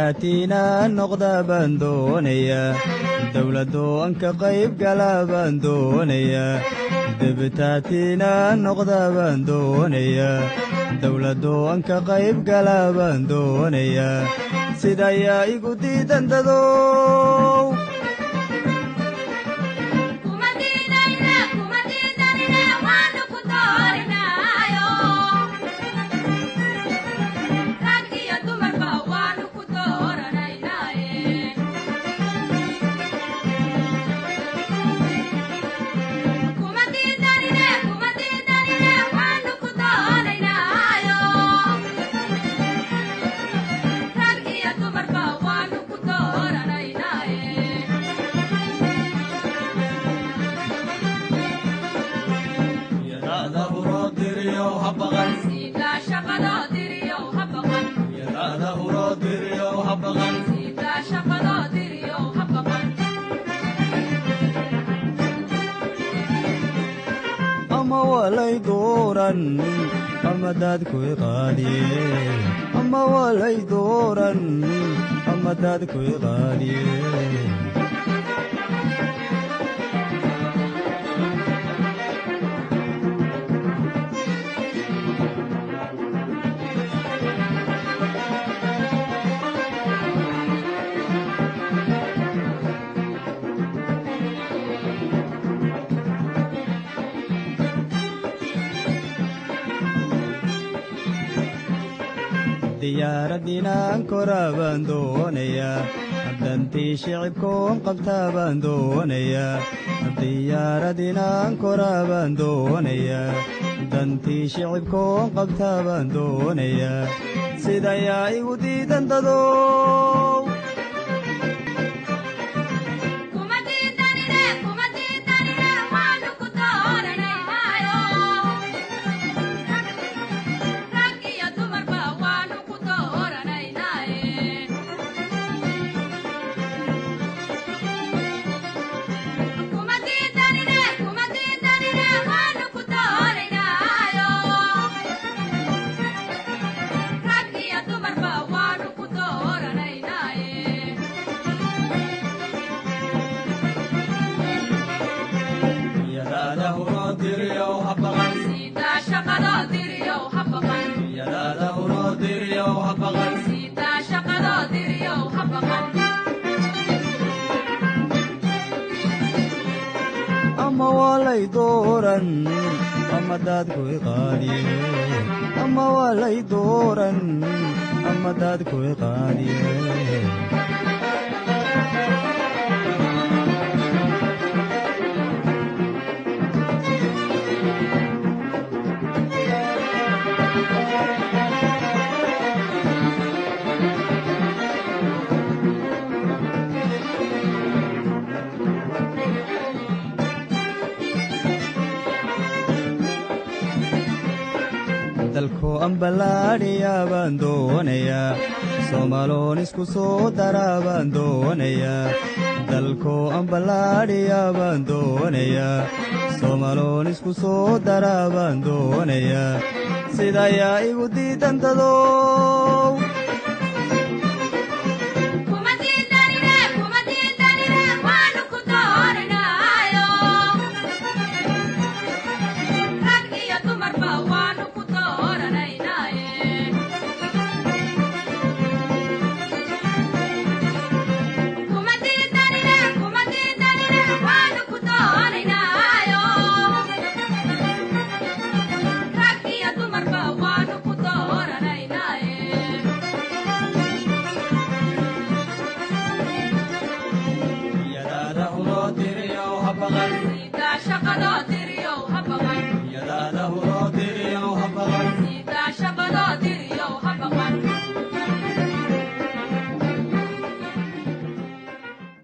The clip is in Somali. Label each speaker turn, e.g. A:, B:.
A: Debitaatiina noqda baan doonayaa, dowladdoon ka qayb gala baan doonayaa. Debitaatiina noqda baan doonayaa, dowladdoon ka qayb gala baan doonayaa. Sidayaa igu diidan dadow? Ama walay dooran ama daadku iqaadiye, ama walay dooran ama daadku iqaadiye. Diyaaradinaan koraa baan doonayaa, dantii shicibkoon qabtaa baan doonayaa. Diyaaradinaan koraa baan doonayaa, dantii shicibkoon qabtaa baan doonayaa. Sidayaa igu diidan dadow? Ama walay dooran ama daadku iqaadiye, ama walay dooran ama daadku iqaadiye. Dalko amballaadhiyaa baan doonayaa, Soomaaloon isku soo daraa baan doonayaa. Dalko amballaadhiyaa baan doonayaa, Soomaaloon isku soo daraa baan doonayaa. Sidayaa igu diidan dadow?